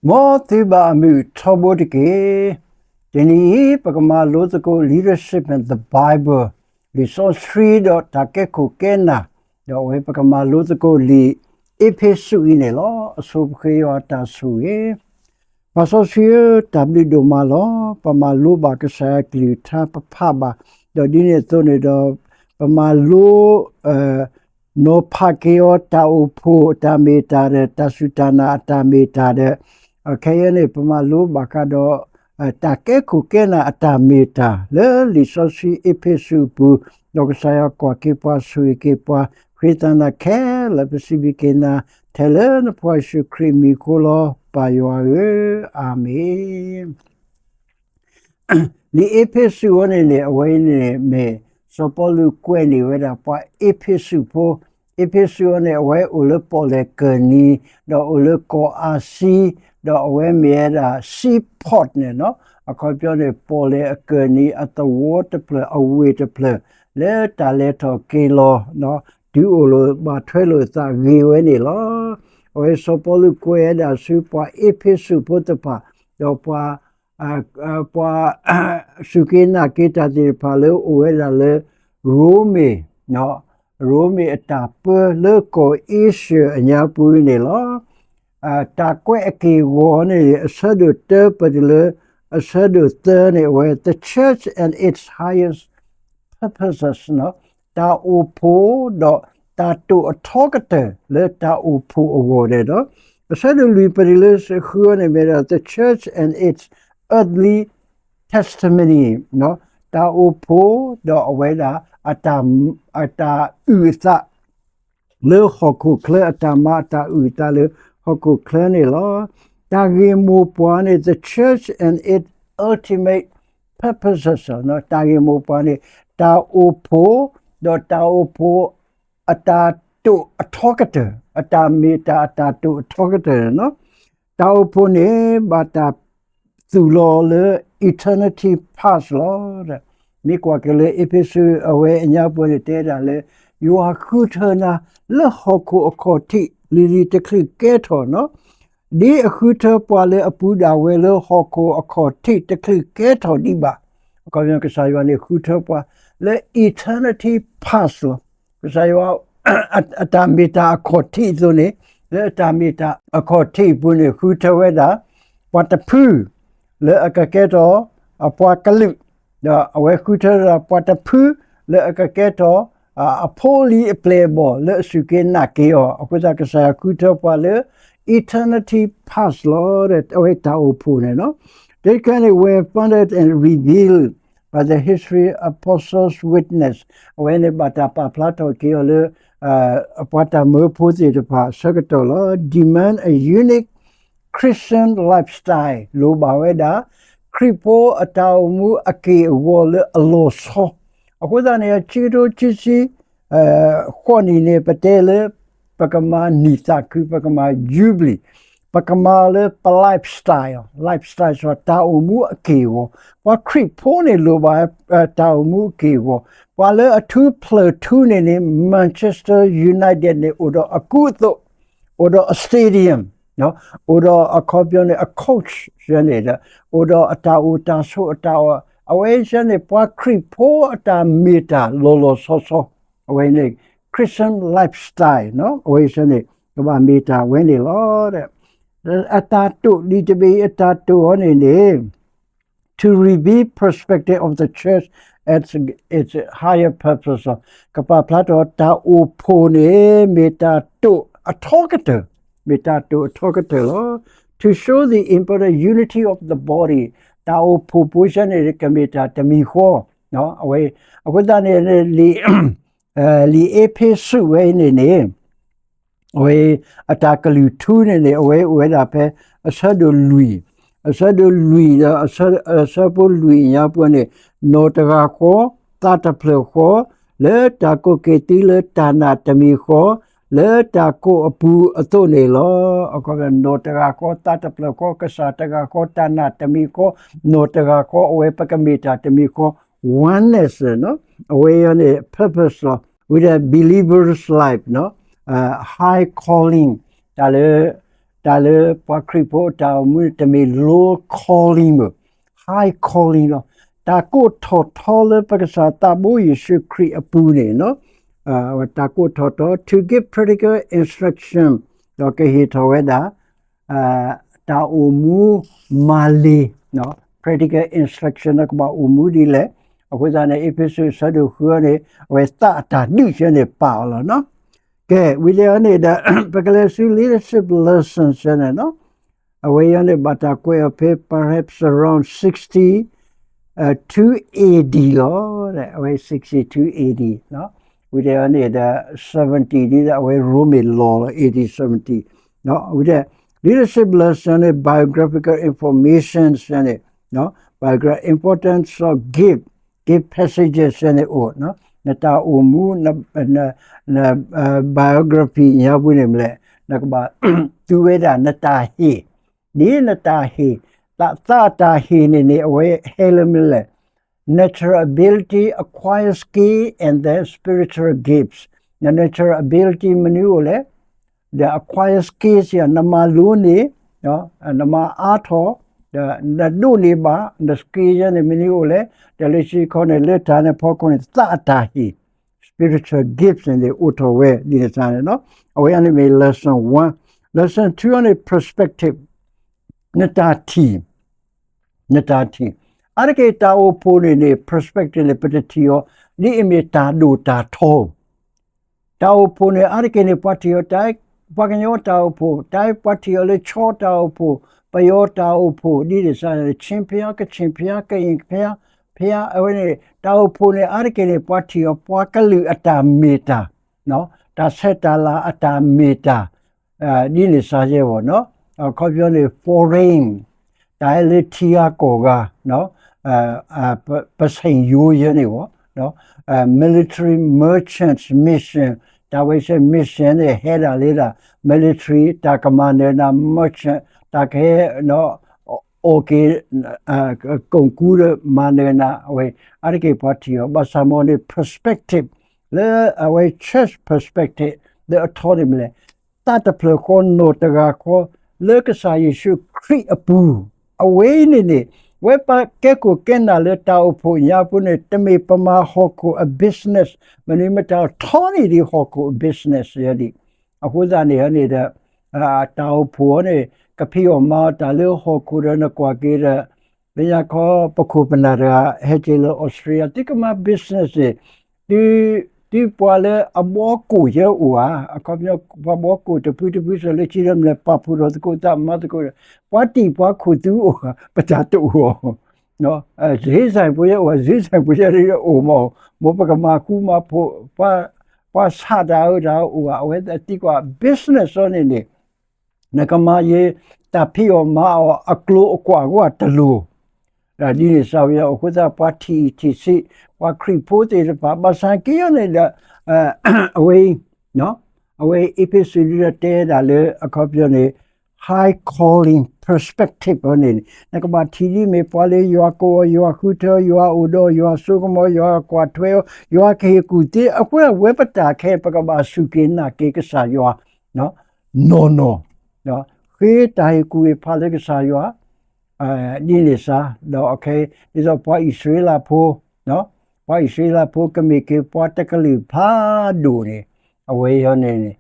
မ်သုဘၣ်အမုာ်ထီဘိတက့ၢ်. တနံၤအံၤ ပကမၤလိသကိး Leadership and the Bible လံာ်စီဆှံဒီးတၢ်ကဲခိၣ်ကဲနၢ်, ဒီးအဝဲပကမၤလိသကိးလံာ်အ့းဖ့းစူးအံၤန့ၣ်လီၤ. အဆိပဃ့ယွၤအတၢ်ဆိၣ်ဂ့ၤ ပၢ်စီဆှံဧၢ, တၢ်ဘျုးဒိၣ်မးလီၤ. ပမၤလိဘၣ်ကစၢ်ယွၤကလုၢ်ကထါ ပဖးဘၣ်, ဒီးဒ်န့ၣ်အသိးန့ၣ်ဒီး ပမၤလိ နီၤဖးက့ၤအီၤ တၢ်အိၣ်ဖှိၣ်အတၢ်မ့ၢ်တၢ်ဒီး တၢ်စူၢ်တၢ်နာ်အတၢ်မ့ၢ်တၢ်ဒီး ခဲအံၤန့ၣ် ပမၤလိဘၣ်ဃးဒီး တၢ်ကဲခိၣ်ကဲနၢ်အတၢ်မ့ၢ်တၢ် လၢလံာ်စီဆှံအ့းဖ့းစူးအပူၤ, ဒီးကစၢ်ယွၤကွၢ်က့ၤပှၤ ဆိၣ်ဂ့ၤက့ၤပှၤ ဃ့သးနၤခဲလၢာ် ပစံးဘျုးက့ၤနၤ ထဲလၢနဖိယ့ၣ်ၡူးခရံာ်မံၤအဃိလီၤ ပၢ်ယွၤဧၢ, အၤမ့ၣ်. လံာ်အ့းဖ့းစူးအံၤန့ၣ်န့ၣ် အဝဲအံၤန့ၣ်မ့ၢ် စီၤပီလူးကွဲးန့ၢ်ဝဲဒၣ်ပှၤအ့းဖ့းစူးဖိ, အ့းဖ့းစူးအံၤန့ၣ် အဝဲအိၣ်လၢပီၣ်လဲၣ်ကၢၢ်နံၤ, ဒီးအိၣ်လၢကီၢ်အၤစံ, ဒီးအဝဲမ့ၢ်ဝဲဒၣ် seaport န့ၣ်လီၤ. အခီပညီန့ၣ် ပီၣ်လဲၣ်အကၢၢ်နံၤအသဝီတဖျၢၣ် အဝ့ၢ်တဖျၢၣ် လၢတၢ်လဲၤထီၣ်က့ၤလီၤ တုၤအိၣ်လီၤဘၣ်ထွဲလိာ်သးဂ့ၤဝဲန့ၣ်လီၤ. အဝဲစီၤပီလူးကွဲးဝဲဒၣ်ဆူပှၤအ့းဖ့းစူးဖိတဖၣ်, ဒီးပှၤ ပှၤ စူၢ်က့ၤနာ်က့ၤတၢ်သ့ၣ်တဖၣ်လၢအိၣ်ဝဲဒၣ်လၢ ရိမ့ၤ, ရိမ့ၤအတၢ်ပၢလၢကီၢ်အ့ရှၢၣ်အညါပူၤန့ၣ်လီၤ. တၢ်ကွဲးအက့ၢ်အဂီၤန့ၣ် အဆၢဒိၣ်တၢပတုၤလၢ အဆၢဒိၣ်သၢန့ၣ် အဝဲ The Church and its Highest Purposes တၢ်အိၣ်ဖှိၣ်ဒီးတၢ်တိာ်အထီကတၢၢ်လၢတၢ်အိၣ်ဖှိၣ်အဂီၢ်န့ၣ်ဒီး အဆၢဒိၣ်လွံၢ်ပတုၤလၢဃုန့ၣ်မ့ၢ်ဒၣ် The Church and its Earthly Testimony တၢ်အိၣ်ဖှိၣ်ဒီးအဝဲဒၣ် အတၢ်အုၣ်အသး လၢဟီၣ်ခိၣ်ချၢ အတၢ်မၤအတၢ်အုၣ်အသးလၢဟီၣ်ခိၣ်ချၢန့ၣ်လီၤ. တၢ်ဂ့ၢ်မိၢ်ပှၢ်န့ၣ် the church and its ultimate purposes တၢ်ဂ့ၢ်မိၢ်ပှၢ်န့ၣ် တၢ်အိၣ်ဖှိၣ် ဒီးတၢ်အိၣ်ဖှိၣ် အတၢ်တိာ်အထီကတၢၢ် အတၢ်မ့ၢ်တၢ်အတၢ်တိာ်အထီကတၢၢ်န့ၣ်လီၤ. တၢ်အိၣ်ဖှိၣ်န့ၣ် ဘၣ်တၢ်သူၣ်လီၤလၢ eternity past လီၤ. မ့ၢ်ကွၢ်က့ၤလၢအ့းဖ့းစူးအဝဲအညါပူၤန့ၣ် တဲဒၣ်လၢ ယွၤဃုထၢနၤလၢဟီၣ်ခိၣ်အခီၣ်ထံး လံၤလံၤတချုးကဲထီၣ်န့ၣ်လီၤ. ဒ်အဃုထၢပှၤလၢအပူၤဒၣ်ဝဲလၢဟီၣ်ခိၣ်အခီၣ်ထံးတချုးကဲထီၣ်ဒံးဘၣ်. အခီပညီ ကစၢ်ယွၤန့ၣ်ဃုထၢပှၤလၢ eternity past လီၤ. ကစၢ်ယွၤ အတၢ်မ့ၢ်တၢ်အခီၣ်ထံးအသိးန့ၣ် လၢအတၢ်မ့ၢ်တၢ်အခီၣ်ထံးအပူၤန့ၣ် ဃုထၢဝဲဒၣ် ပှၤတဖု လၢအကကဲထီၣ် အပှၤကလုာ် ဒီးအဝဲဃုထၢဝဲဒၣ်ပှၤတဖု လၢအကကဲထီၣ် အဖိအလံၤအပျဲၢ်အဘီၣ် လၢအစူၢ်က့ၤနာ်က့ၤအီၤ အဃိသတးကစၢ်ယွၤဃုထၢပှၤလၢ eternity past လီၤ. အဝဲတၢ်အိၣ်ဖှိၣ်န့ၣ်လီၤ. တခါန့ၣ် were founded and revealed by the history apostles witness အဝဲန့ၣ်ဘၣ်တၢ်ပာ်ဖျါထီၣ်က့ၤအီၤလၢ ပှၤတၢ်မၢဖိသ့ၣ်တဖၣ်အဆၢကတီၢ်လီၤ. Demand a unique Christian lifestyle လိၣ်ဘၣ်ဝဲဒၣ် ခရံာ်ဖိအတၢ်အိၣ်မူအက့ၢ်အဂီၤလၢအလီၤဆီ အဃိသတးန့ၣ် ခံကထိခံဆံ ဃိးနံၣ်န့ၣ် ပတဲလၢ ပကမၤနံၣ်သးခု ပကမၤ jubilee ပကမၤလၢပ lifestyle, lifestyle တၢ်အိၣ်မူအက့ၢ်အဂီၤ, ပှၤခရံာ်ဖိန့ၣ်လိၣ်ဘၣ် တၢ်အိၣ်မူအက့ၢ်အဂီၤ, ပှၤလၢအထူဖျၢၣ်ထူန့ၣ်န့ၣ် Manchester United န့ၣ် အိၣ်ဒီးအကူအသိး, အိၣ်ဒီးအ stadium, အိၣ်ဒီးအခီပညီန့ၣ် အ coach န့ၣ်ဒီး အိၣ်ဒီးအတၢ်အိၣ်တၢ်ဆိးအတၢ်အီၣ်, အဝဲဆၢန့ၣ် ပှၤခရံာ်ဖိအတၢ်မ့ၢ်တၢ်လီၤလီၤဆီဆီ, အဝဲန့ၣ် Christian lifestyle အဝဲဆၢန့ၣ် ကဘၣ်မ့ၢ်တၢ်ဝဲန့ၣ်လီၤ. အတၢ်တိာ်လံာ်တဘ့ၣ်အံၤ အတၢ်တိာ်အီၤန့ၣ်န့ၣ် to reveal perspective of the church at its higher purpose ကပာ်ဖျါထီၣ်တၢ်အိၣ်ဖှိၣ်န့ၣ် မ့ၢ်တၢ်တိာ်အထီကတၢၢ်, မ့ၢ်တၢ်တိာ်အထီကတၢၢ်လီၤ. To show the important unity of the body တၢ်အိၣ်ဖှိၣ်ဖိဆၢန့ၣ် ကမ့ၢ်တၢ်တမံၤဃီ, အဝဲ အဃိသတးန့ၣ် လံာ်အ့းဖ့းစူးဝဲအံၤန့ၣ်န့ၣ် အဝဲ အတၢ်ကလုၢ်ထူန့ၣ်န့ၣ် အဝဲအိၣ်ဝဲဒၣ်ဖဲ အဆၢဒိၣ်လွံၢ်, အဆၢဒိၣ်လွံၢ်ဒီး အဆၢဖိလွံၢ်ညါပူၤန့ၣ် နီၢ်တဂၤဃီ သးတဖျၢၣ်ဃီ လၢတၢ်ကိးက့ၤသုလၢတၢ်နာ်တမံၤဃီ လၢတၢ်ကိးအပူၤအသိးန့ၣ်လီၤ. အခီပညီ နီၢ်တဂၤဃီ သးတဖျၢၣ်ဃီ ကစၢ်တဂၤဃီ တၢ်နာ်တမံၤဃီ နီၢ်တဂၤဃီ အဝဲပကမ့ၢ်တၢ်တမံၤဃီ oneness အဝဲအံၤန့ၣ် purpose လီၤ. with a believer's life, high calling တၢ်လၢ တၢ်လၢပှၤခရံာ်ဖိအတၢ်အိၣ်မူန့ၣ် တမ့ၢ် low calling ဘၣ်, high calling လီၤ. တၢ်ကိးထီၣ်ထီလၢပကစၢ်သးဘိယ့ၣ်ၡူးခရံာ်အပူၤန့ၣ် တၢ်ကိးထီၣ်ထီ to give practical instruction ဒီးကဟ့ၣ်ထီၣ်ဝဲဒၣ် တၢ်အိၣ်မူမၤလ့ၤ, practical instruction န့ၣ် ကဘၣ်အိၣ်မူဒ်လဲၣ်. အဃိသတးန့ၣ် အ့းဖ့းစူးအဆၢဒိၣ်ဃုန့ၣ် အဝဲသးအတၢ်ဒုးဆၢန့ၣ်ပာ်အီၤလီၤ. ကဲ ဝံၤလံအီၤန့ၣ်ဒီး ပကလဲၤဆူ leadership lesson ဆၢန့ၣ် အဝဲအံၤန့ၣ် ဘၣ်တၢ်ကွဲးအီၤဖဲ perhaps around sixty-two A D လီၤ. အဝဲ sixty-two A D ဝံၤလံအီၤန့ၣ်ဒီး seventy ဒ်အဝဲရိမ့ၤလီၤလီၤ A D seventy ဝံၤဒီး leadership lesson န့ၣ် biographical information ဆၢန့ၣ် biographical importance of gift, gift passages ဆၢန့ၣ်အိၣ် နတၢ်အိၣ်မူ န biography ညါပူၤန့ၣ်မ့ၢ်လဲၣ် နကဘၣ်သူဝဲဒၣ်နတၢ်ဟ့ၣ်, ဒ်နတၢ်ဟ့ၣ်, သးအတၢ်ဟ့ၣ်န့ၣ်န့ၣ် အဝဲဟဲလၢမနုၤလဲၣ်. Natural ability, acquired skill, and then spiritual gifts. န natural ability မနုၤအိၣ်လဲၣ်, ဒီး acquired skill စ့ၢ် နမၤလိန့ၢ်, နမၤအါထီၣ်, ဒီးနဒိးန့ၢ်ဘၣ် န skill ယဲန့ၣ် မနုၤအိၣ်လဲၣ်, ဒီးလၢခံခီန့ၣ် လၢတၢ်န့ၣ်ဖီခိၣ်န့ၣ် သးအတၢ်ဟ့ၣ် spiritual gifts န့ၣ် အိၣ်ထီၣ်ဝဲဒ်န့ၣ်စ့ၢ်န့ၣ်လီၤ. အဝဲအံၤန့ၣ်မ့ၢ် lesson one, lesson two န့ၣ် perspective နတၢ်ထံၣ်, နတၢ်ထံၣ်, အါတက့ၢ်တၢ်အိၣ်ဖှိၣ်န့ၣ်န့ၣ် perspective န့ၣ် ပတထံၣ်အီၤ ဒ်အမ့ၢ်တၢ်ဒိၣ်တၢ်ထီ တၢ်အိၣ်ဖှိၣ်န့ၣ် အါတက့ၢ်န့ၣ် ပှၤထံၣ်အီၤတၢ်, ပှၤကညီတၢ်အိၣ်ဖှိၣ်တၢ်, ပှၤထံၣ်အီၤလၢ ခၠ့တၢ်အိၣ်ဖှိၣ်, ပယီၤတၢ်အိၣ်ဖှိၣ် ဒ်န့ၣ်စ့ၢ်န့ၣ် ချင်းဘုရား, ကချင်ဘုရား, ကရင်ဘုရား, ဘုရား အဝဲန့ၣ် တၢ်အိၣ်ဖှိၣ်န့ၣ် အါတက့ၢ်န့ၣ် ပှၤထံၣ်အီၤ ပှၤကလုာ်အတၢ်မ့ၢ်တၢ်, တၢ်ဆဲးတၢ်လၤအတၢ်မ့ၢ်တၢ် ဒ်န့ၣ်စ့ၢ်ယဲၢ်ဘၣ်နီၤ, အခီပညီန့ၣ် foreign, တၢ်ဟဲလၢထံဂၤကီၢ်ဂၤ, ပ, ပစိာ်ယိယဲန့ၣ်ဘၣ်, military merchants mission, တၢ်ဝဲစ့ၢ် mission န့ၣ် ဟဲဒၣ်လၢဒၣ် military တၢ်ကမၤနၢၤနၤ merchant တၢ်ကဟဲ အီၣ်က့ၤ ကိၢ်ကူဒီးမၤနၢၤနၤ အဝဲ အါတက့ၢ်ပှၤထံၣ်အီၤ ဘၣ်ဆၣ်မ်န့ၣ် perspective လၢအဝဲ church perspective လၢအထီန့ၣ်မ့ၢ်လဲၣ်, သးတဖျၢၣ်ဃီနီၢ်တဂၤဃီ လၢကစၢ်ယ့ၣ်ၡူးခရံာ်အပူၤ, အဝဲအံၤန့ၣ်န့ၣ် ဝဲပကဲခိၣ်ကဲနၢ်လၢတၢ်အိၣ်ဖှိၣ်ညါပူၤန့ၣ် တမ့ၢ်ပမၤဟီၣ်ခိၣ်အ business, မနုၤမတၤထီန့ၢ်ဒံးဟီၣ်ခိၣ်အ business ယဲဒံး, အဃိသတးန့ၣ်န့ၣ်ဒီး တၢ်အိၣ်ဖှိၣ်အီၤန့ၣ် ကဖံးအီၣ်မၤအီၤတၢ်လၢဟီၣ်ခိၣ်ဒီးနကွၢ်က့ၤဒီး လၢညါခီ ပခိၣ်ပနၢ်တဂၤ ဟဲက့ၤလၢ Australia သုကမၤ business န့ၣ် သုပှၤလၢအဘီကိၣ်ယဲအိၣ်ဧါ, အခီပညီ ပှၤဘီကိၣ်တဖုတဖုစ့ၢ်လၢခံဒီးမ့ၢ်လဲၣ် ပာ်ဖှိၣ်ထီၣ်သကိးသးမၤသကိးဒီး ပှၤတံၢ်ပှၤခိၣ်သုအိၣ်ဧါ, ပတၢ်တအိၣ်အီၤ စ့စၢ်ပှၤယဲအိၣ်ဧါ, စ့စၢ်ပှၤယဲအိၣ်မး, မ်ပကမၤဃူမၤဖိး ပှၤဆးတၢ်အၢတၢ်အီအိၣ်ဧါ, အဝဲသ့ၣ်သံကွၢ် business အီၤန့ၣ်န့ၣ် နကမၤယဲ တၢ်ဖံးအီၣ်မၤအီၣ်အကျိၤအကွာ်ဂီၢ်တလိၤ, ဒ်န့ၣ်စ့ၢ်ဝဲ အဃိသတး ပှၤထံၣ်အံၤထံၣ်ဆံး ပှၤခရံာ်ဖိသ့ၣ်တဖၣ် ဘၣ်ဆၣ်က့ၤအီၤန့ၣ်ဒီး အဝဲ အဝဲအ့းဖ့းစူးဒုဒီးတဲဒၣ်လၢ အခီပညီန့ၣ် high calling perspective အီၤန့ၣ် နကဘၣ်ထံၣ်ဒ်မ့ၢ်ပှၤလၢယွၤကိးအီၤ ယွၤဃုထၢအီၤ ယွၤအိၣ်ဒီးအီၤ ယွၤစိကမီၤ ယွၤကွၢ်ထွဲအီၤ ယွၤကဟ့ၣ်ကူၣ်သ့ အဃိဝဲပတၢ်ခဲ ပကဘၣ်စူၢ်က့ၤနာ်က့ၤကစၢ်ယွၤ နီၢ်နီၢ်, ဃ့တၢ်ဟ့ၣ်ကူၣ်ဟ့ၣ်ဖးလၢကစၢ်ယွၤ ဒ်န့ၣ်စ့ၢ်, ဒီးခဲ ဒ်သိးပှၤအံၣ်စရ့လးဖိ, ပှၤအံၣ်စရ့လးဖိကမ့ၢ်က့ၤပှၤတကလုာ်ဖးဒိၣ်န့ၣ် အဝဲအံၤန့ၣ်န့ၣ်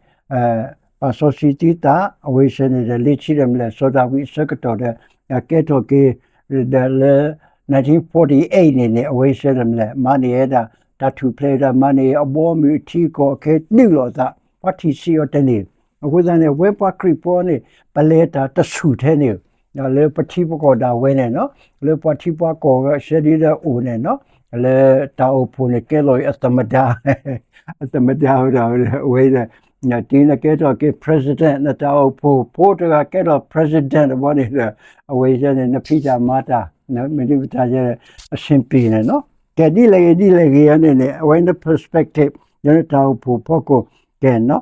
ပာ်စီဆှံသုသး အဝဲဆၢန့ၣ်ဒီး လၢခံဒီးမ့ၢ်လဲၣ် စီၤဒၤဝံးအဆၢကတီၢ်ဒီး ကဲထီၣ်က့ၤ ဒီးလၢ nineteen forty-eight န့ၣ်န့ၣ် အဝဲဆၢဒီးမ့ၢ်လဲၣ် မၤန့ၢ်ဝဲဒၣ် တၢ်ထူၣ်ဖျဲးဝဲဒၣ် မၤန့ၢ်အဘီအမုၢ်အထံအကီၢ်အခဲ ဒုးလိာ်အသး ပှၤထံၣ်ဆံးအီၤတန့ၢ်. အဃိသတးန့ၣ် အဝဲပှၤခရံာ်ဖိန့ၣ် ပလဲၤတၢ်တဆူၣ်ထဲန့ၣ် လၢပထံပကီၢ်ဒၣ်ဝဲန့ၣ်နီၤ လၢပှၤထံပှၤကီၢ်ဂၤဆၢဒ်ဒီးအိၣ်န့ၣ်နီၤ လၢတၢ်အိၣ်ဖှိၣ်န့ၣ် ကဲလီၤအံၤအသမ္မတ အသမ္မတဝဲဒၣ် အဝဲဒၣ် တုၤနကဲထီၣ်က့ၤ president နတၢ်အိၣ်ဖှိၣ်ဖိတဂၤကဲထီၣ် president တဘျီန့ၣ်ဒီး အဝဲန့ၣ် နဖံးတၢ်မၤတၢ် မ့ၢ်ဒ်ပတၢ်ယဲ အဆင်ပြေန့ၣ်နီၤ ကဲဒ်လဲၣ်ဂ့ၤဒ်လဲၣ်ဂ့ၤန့ၣ်န့ၣ် အဝဲန့ၣ် perspective လၢနတၢ်အိၣ်ဖှိၣ်ဖီခိၣ် ကဲနီၤ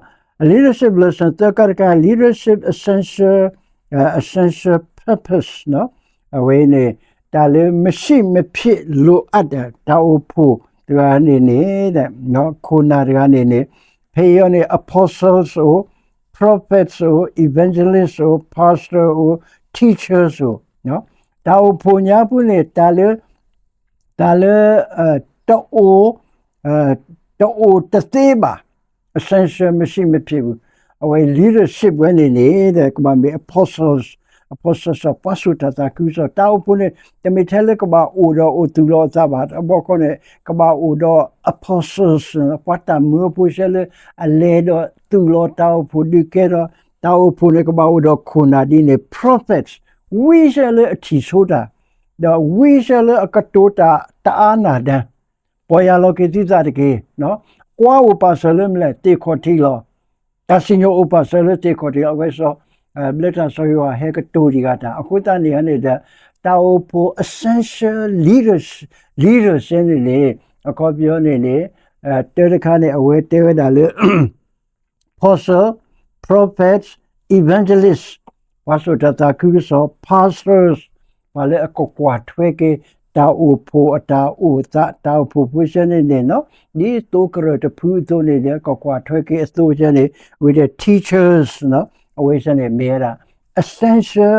leadership lesson သၢခါတခါ leadership essential, essential purpose နီၤ အဝဲန့ၣ် တၢ်လၢမရှိမဖြစ်လိုအပ်တဲ့ တၢ်အိၣ်ဖှိၣ်တဂၤန့ၣ်န့ၣ် ခိၣ်နၢ်တဂၤန့ၣ်န့ၣ် ဖဲအံၤန့ၣ် apostles အိၣ်, prophets အိၣ်, evangelist အိၣ်, pastor အိၣ်, teachers အိၣ်, တၢ်အိၣ်ဖှိၣ်ညါပူၤန့ၣ် တၢ်လၢ တၢ်လၢ တအိၣ် တအိၣ်တသ့ဘၣ်, essential မရှိမဖြစ်ဘူး. အဝဲ leadership ဝဲန့ၣ်န့ၣ် ကဘၣ်မ့ၢ် apostles, apostles ပှၤစိာ်တၢ်သးခုကစီၣ်, တၢ်အိၣ်ဖှိၣ်န့ၣ် တမ့ၢ်ထဲလၢကဘၣ်အိၣ်ဒီးအိၣ်သူၣ်လီၤအသးဘၣ်, တဘျီဃီန့ၣ် ကဘၣ်အိၣ်ဒီး apostles ပှၤတၢ်မၢဖိဆဲလၢ အလဲၤဒီးသူၣ်လီၤတၢ်အိၣ်ဖှိၣ်ဒုးကဲထီၣ်, တၢ်အိၣ်ဖှိၣ်န့ၣ် ကဘၣ်အိၣ်ဒီးခိၣ်နၢ်ဒ်န့ၣ် prophets, ဝံဆဲလၢအထံၣ်ဆိတၢ် ဒီးဝံဆဲလၢအကတိၤတၢ်တအါနၢ်ဒၢ ပီၢ်ယၢ်လီၤက့ၤသုသးတက့ၢ်, ကွါအိၣ်ပာ်စၢၤလၢမနုၤလဲၣ်, သ့ၣ်ခီၣ်ထံးလီၤ. တၢ်စံၣ်ညီၣ်အိၣ်ပာ်စၢၤလၢသ့ၣ်ခီၣ်ထံးလီၤ. အဝဲစီၤ ဘျၢတၢ်စီၤယိၤဟၣ်ဟဲကတိၤဒံးဂၤတၢ်, အဃိသတးန့ၣ်န့ၣ်ဒီး တၢ်အိၣ်ဖှိၣ် essential leaders, leaders န့ၣ်န့ၣ် အခီပညီန့ၣ်န့ၣ် တၢတခါန့ၣ် အဝဲတဲဝဲဒၣ်လၢ apostle, prophets, evangelist, ပှၤစိာ်တၢ်သးခုကစီၣ်, pastors, ပှၤလၢအကကွၢ်ထွဲက့ၤ တၢ်အိၣ်ဖှိၣ်အတၢ်အိၣ်သး, တၢ်အိၣ်ဖှိၣ်ဖိဆဲန့ၣ်န့ၣ်နီၤ, ဒ်သိကရၢၢ်တဖုအသိးန့ၣ်ဒီး ကကွၢ်ထွဲက့ၤအသိးဆဲန့ၣ် ဝံၤဒီး teachers နီၤ, အဝဲဆဲန့ၣ်မ့ၢ်ဝဲဒၣ် essential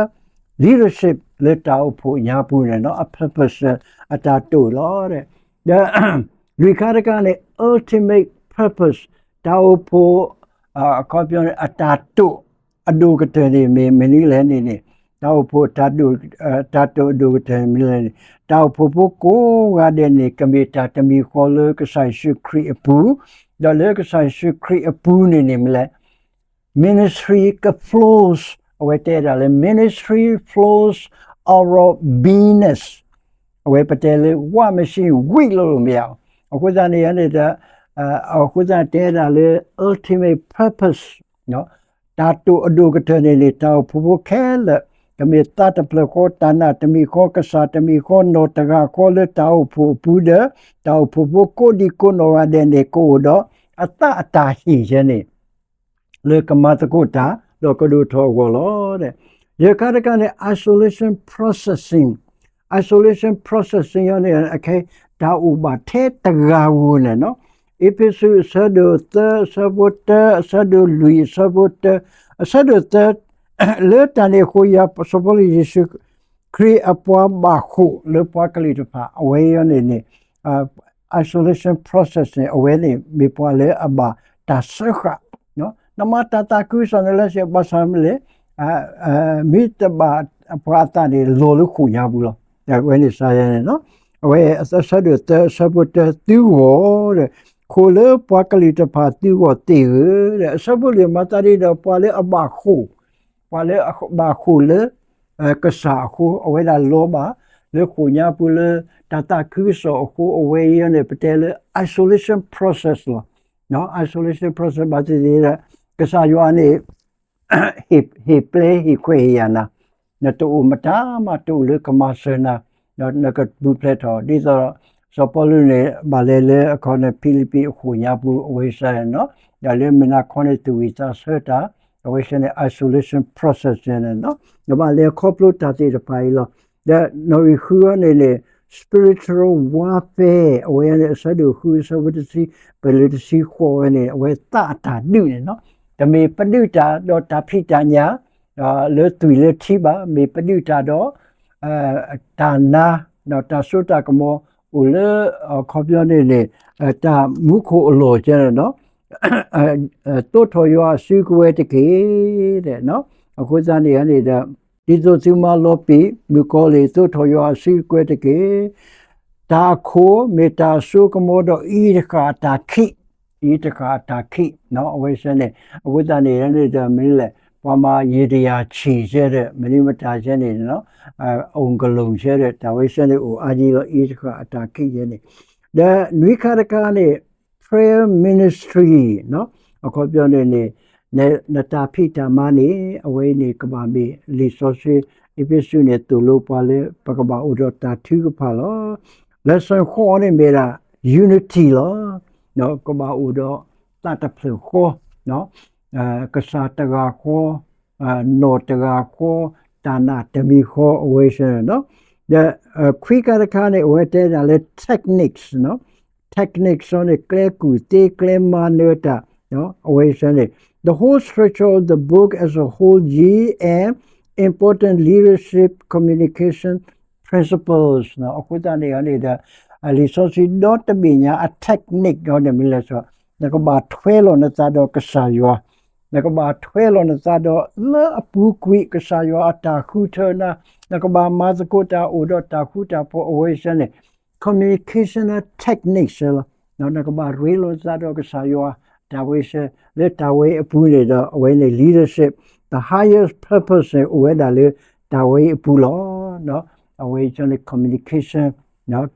leadership လၢတၢ်အိၣ်ဖှိၣ်ညါပူၤန့ၣ်နီၤ, အ purpose အတၢ်တိာ်လီၤ. ဒီး လွံၢ်ခါတခါန့ၣ် ultimate purpose တၢ်အိၣ်ဖှိၣ် အခီပညီန့ၣ် အတၢ်တိာ်အဒိၣ်ကတၢၢ်န့ၣ် မ့ၢ်မနုၤလဲၣ်န့ၣ်န့ၣ်, တၢ်အိၣ်ဖှိၣ် တၢ်တိာ်အဒိၣ်ကတၢၢ်မနုၤလဲၣ်န့ၣ်, တၢ်အိၣ်ဖှိၣ်ဖိကိးဂၤဒဲးန့ၣ် ကမ့ၢ်တၢ်တမံၤဃီလၢကစၢ်ယ့ၣ်ၡူးခရံာ်အပူၤ, ဒီးလၢကစၢ်ယ့ၣ်ၡူးခရံာ်အပူၤန့ၣ်န့ၣ်မနုၤလဲၣ် ministry က flows, အဝဲတဲဒၣ်လၢ ministry flows out of beingness, အဝဲပတဲလၢ ဝါမရှိ ဝံလိာ်လိာ်မ့ၢ်ဧါ, အဃိသတးန့ၣ်န့ၣ်ဒီး အဃိသတးတဲဒၣ်လၢ ultimate purpose တၢ်တိာ်အဒိၣ်ကတၢၢ်န့ၣ်န့ၣ် တၢ်အိၣ်ဖှိၣ်ဖိခဲလၢာ် ကမ့ၢ်သးတဖျၢၣ်ဃီ, တၢ်နာ်တမံၤဃီ, ကစၢ်တမံၤဃီ, နီၢ်တဂၤဃီလၢတၢ်အိၣ်ဖှိၣ်အပူၤဒီး တၢ်အိၣ်ဖှိၣ်ဖိကိးဒံကိးနီၢ်ဂၤဒဲးန့ၣ် ကအိၣ်ဒီးအသးအတၢ်ဟ့ၣ်ဆဲန့ၣ် လၢကမၤသကိးတၢ် ဒီးကဒိၣ်ထီၣ်အဂီၢ်လီၤ. ယဲၢ်ခါတခါန့ၣ် isolation processing, isolation processing န့ၣ် အခဲ တၢ်အိၣ်ဘၣ်ထဲတဂၤဧိၤန့ၣ်နီၤ, အ့းဖ့းစူး အဆၢဒိၣ်သၢ အဆၢဖိတၢ အဆၢဒိၣ်လွံၢ် အဆၢဖိတၢ အဆၢဒိၣ်သၢ လၢတၢ်န့ၣ်အဃိ ယၤစီၤပီလူး ယ့ၣ်ၡူးခရံာ်အပှၤဘၣ်ဃိၣ်လၢပှၤကလုာ်တဖၣ် အဝဲအံၤန့ၣ်န့ၣ် isolation process န့ၣ် အဝဲန့ၣ်မ့ၢ်ပှၤလၢအဘၣ်တၢ်စၢဃာ်, နမၤတၢ်သးခုကစီၣ်န့ၣ်လၢ ဘၣ်ဆၣ်မ့ၢ်လဲၣ် မ့ၢ်တဘၣ်ပှၤအသးန့ၣ် လီၤလၢဃိာ်ညါပူၤလီၤ. အဝဲန့ၣ်စါယဲန့ၣ်နီၤ, အဝဲအဆၢဒိၣ်သၢ အဆၢဖိတၢ သုဂီၢ်ဒီး ဃိာ်လၢပှၤကလုာ်တဖၣ်သုဂီၢ်သ့ၣ်ဧၢ, အဆၢဖိလွံၢ်မၤသးဒ်ဒီး ပှၤလၢအဘၣ်ဃိၣ်, ပှၤလၢအဘၣ်ဃိၣ်လၢ ကစၢ်အဃိ အဝဲဒၣ်လီၤဘၣ်လၢဃိာ်ညါပူၤလၢ တၢ်သးခုကစီၣ်အဃိ အဝဲအံၤန့ၣ် ပတဲလၢ isolation process လီၤ. isolation process ဘၣ်သ့ၣ်သ့ၣ်ဒီး ကစၢ်ယွၤန့ၣ် ဟ့ၣ်ပျဲဟ့ၣ်ခွဲးဟ့ၣ်ယာ်နၤ, နတအိၣ်မတၤမး တအိၣ်လၢကမၤစၢၤနၤ, ဒီးနကပူၤဖျဲးထီၣ် ဒ်သိး စီၤပီလူးန့ၣ် ဘၣ်လဲၤလၢအခီန့ၣ် ဖံလံးပံးအဃိာ်ညါပူၤ အဝဲစ့ၢ်န့ၣ်နီၤ, ဒီးလၢမုၢ်နၤခီန့ၣ် သူၣ်ဝံၣ်သးဆၢတၢ် အဝဲစ့ၢ်န့ၣ် isolation process န့ၣ်နီၤ, နဘၣ်လဲၤခီဖျိတၢ်သ့ၣ်တဖၣ်အံၤလီၤ. ဒီးနီၣ်ဂံၢ်ဃုအံၤန့ၣ်န့ၣ် spiritual warfare အဝဲန့ၣ် အဆၢဒိၣ်ဃု အဆၢဖိတဆံ ပလၢတဆံဃိးဝဲန့ၣ် အဝဲသးအတၢ်ဒုးန့ၣ်နီၤ, တမ့ၢ်ပဒုးတၢ်ဒီးတၢ်ဖံးတၢ်ညၣ် လၢသွံၣ်လၢထံဘၣ်, မ့ၢ်ပဒုးတၢ်ဒီး တၢ်နါ ဒီးတၢ်စိတၢ်ကမီၤ အိၣ်လၢ အခီပညီန့ၣ်န့ၣ် တၢ်မူခိၣ်အလီၢ်ကဲန့ၣ်နီၤ, သိးထီၣ်ယွၤအစုကဝဲၤတက့ၢ်. အဃိသတးန့ၣ်န့ၣ်ဒီး ဒ်သိးသုမၤလီၤပံာ်မုၣ်ကီၤလံၢ် သိးထီၣ်ယွၤအစုကဝဲၤတက့ၢ်. တၢ်အခိၣ်မ့ၢ်တၢ်အစိကမီၤဒီးအံၤတဃၣ်အတၢ်ခံး, အံၤတဃၣ်အတၢ်ခံး အဝဲစ့ၢ်န့ၣ်, အဃိသတးန့ၣ်န့ၣ်ဒီး မနုၤလဲၣ်, ပှၤမၤယံာ်တယၢ်ဆံးစ့ၢ်ဒီး မနုၤမတၤစ့ၢ်န့ၣ် အအိၣ်ကလူးစ့ၢ်ဒီး တၢ်ဝဲစ့ၢ်န့ၣ် အိၣ်အါယံၤလီၤ အံၤတဃၣ်အတၢ်ခံးစ့ၢ်န့ၣ်, ဒီးနွံခါတခါန့ၣ် prayer ministry အခီပညီန့ၣ်န့ၣ် နတၢ်ဖံးတၢ်မၤန့ၣ် အဝဲအံၤန့ၣ် ကဘၣ်မ့ၢ်လံာ်စီဆှံ အ့းဖ့းစူးန့ၣ် သိၣ်လိပှၤလၢ ပကဘၣ်အိၣ်ဒီးတၢ်ထုကဖၣ်လီၤ. lesson ဃိးန့ၣ်မ့ၢ်ဒၣ် unity လီၤ. ကဘၣ်အိၣ်ဒီးသးတဖျၢၣ်ဃီ ကစၢ်တဂၤဃီ, နီၢ်တဂၤဃီ, တၢ်နာ်တမံၤဃီ အဝဲစ့ၢ်န့ၣ်နီၤ. ဒီးခွံခါတခါန့ၣ် အဝဲတဲဒၣ်လၢ techniques နီၤ, techniques န့ၣ် ကျဲကူၣ်သ့ ကျဲမၤနၢၤတၢ် အဝဲစ့ၢ်န့ၣ် The whole structure of the book as a whole ယဲ and important leadership communication principles အဃိသတးန့ၣ်န့ၣ်ဒီး လံာ်စီဆှံဒီတဘ့ၣ်ညါအ technique ဒီးန့ၣ်မ့ၢ်လဲၣ် နကဘၣ်ထွဲလီၤနသးဒီးကစၢ်ယွၤ, နကဘၣ်ထွဲလီၤနသးဒီးလၢအပူၤကွံာ်ကစၢ်ယွၤအတၢ်ဃုထၢနၤ, နကဘၣ်မၤသကိးတၢ်အိၣ်ဒီးတၢ်ဃူတၢ်ဖိး အဝဲစ့ၢ်န့ၣ် communication techniques လီၤ. နကဘၣ်ရ့လိာ်နသးဒီးကစၢ်ယွၤ တၢ်ဝဲစ့ၢ် လၢတၢ်ဝဲအပူၤန့ၣ်ဒီး အဝဲန့ၣ် leadership, the highest purpose န့ၣ် အိၣ်ဝဲဒၣ်လၢတၢ်ဝဲအပူၤလီၤ. အဝဲစ့ၢ်န့ၣ် communication,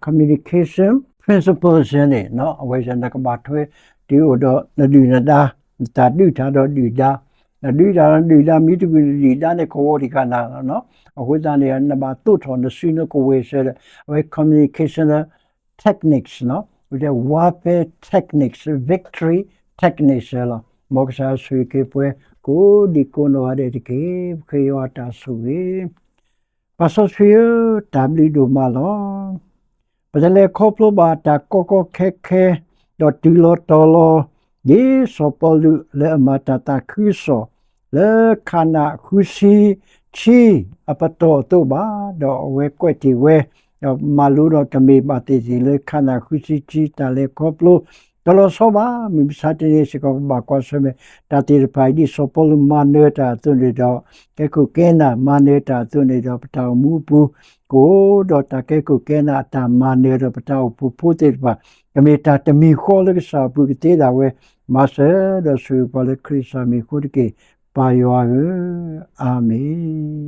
communication principles န့ၣ် အဝဲစ့ၢ်နကဘၣ်ထွဲ တုၤအိၣ်ဒီးနဒုၣ်နဒါ, နတၢ်ဒုးတၢ်ဒီးဒုၣ်ဒါ, နဒုးတၢ်ဒီးဒုၣ်ဒါ မ့ၢ်တဂုာ်နဒုၣ်ဒါန့ၣ် ကဝီၤတံၢ်ဃာ်နၤလီၤ. အဃိသတးန့ၣ် နဘၣ်သိးထီၣ်နစုနကဝဲၤစ့ၢ်ဒီး အဝဲ communication techniques, warfare techniques, victory techniques လီၤ. မ်ကစၢ်ယွၤဆိၣ်ဂ့ၤက့ၤပှၤ ကိးဒံကိးနီၢ်ဂၤဒဲးတက့ၢ်. ပဃ့ယွၤအတၢ်ဆိၣ်ဂ့ၤ ပၢ်စီဆှံဧၢ, တၢ်ဘျုးဒိၣ်မးလီၤ. ပတလဲၤခီဖျိဘၣ်တၢ်ကီကီခဲခဲ ဒီးတုၤလီၤတီၤလီၤ ဒ်စီၤပီလူးလၢအမၤတၢ်သးခုကစီၣ် လၢခးနးဃုဆံဆံအပတီၢ်အသိးဘၣ်, ဒီးအဝဲကွဲးတ့ၢ်ဝဲ ဒီးမၤလိဒီးကမ့ၢ်ဘၣ်သ့ၣ်သ့ၣ်လၢခးနးဃုဆံဆံတၢ်လဲၤခီဖျိ တလီၤဆီဘၣ်. မုၢ်မဆါတနံၤစ့ၢ်ကီး ပဘၣ်ကွၢ်ဆၢၣ်မဲာ် တၢ်သ့ၣ်တဖၣ်အံၤ ဒ်စီၤပီလူးမၤနၢၤတၢ်အသိးန့ၣ်ဒီး ကဲခိၣ်ကဲနၢ်မၤနၢၤတၢ်အသိးန့ၣ်ဒီး ပတၢ်အိၣ်မူအပူၤ ကအိၣ်ဒီးတၢ်ကဲခိၣ်ကဲနၢ်အတၢ်မၤနၢၤဒီးပတၢ်အိၣ်ဖှိၣ်ဖိသ့ၣ်တဖၣ် ကမ့ၢ်တၢ်တမံၤဃီလၢကစၢ်အပူၤကသ့ဒၣ်ဝဲ မၤစၢၤဒီးဆိၣ်ဂ့ၤပှၤလၢခရံာ်ကစၢ်မံၤအဃိတက့ၢ်. ပၢ်ယွၤဧၢ, အၤမ့ၣ်.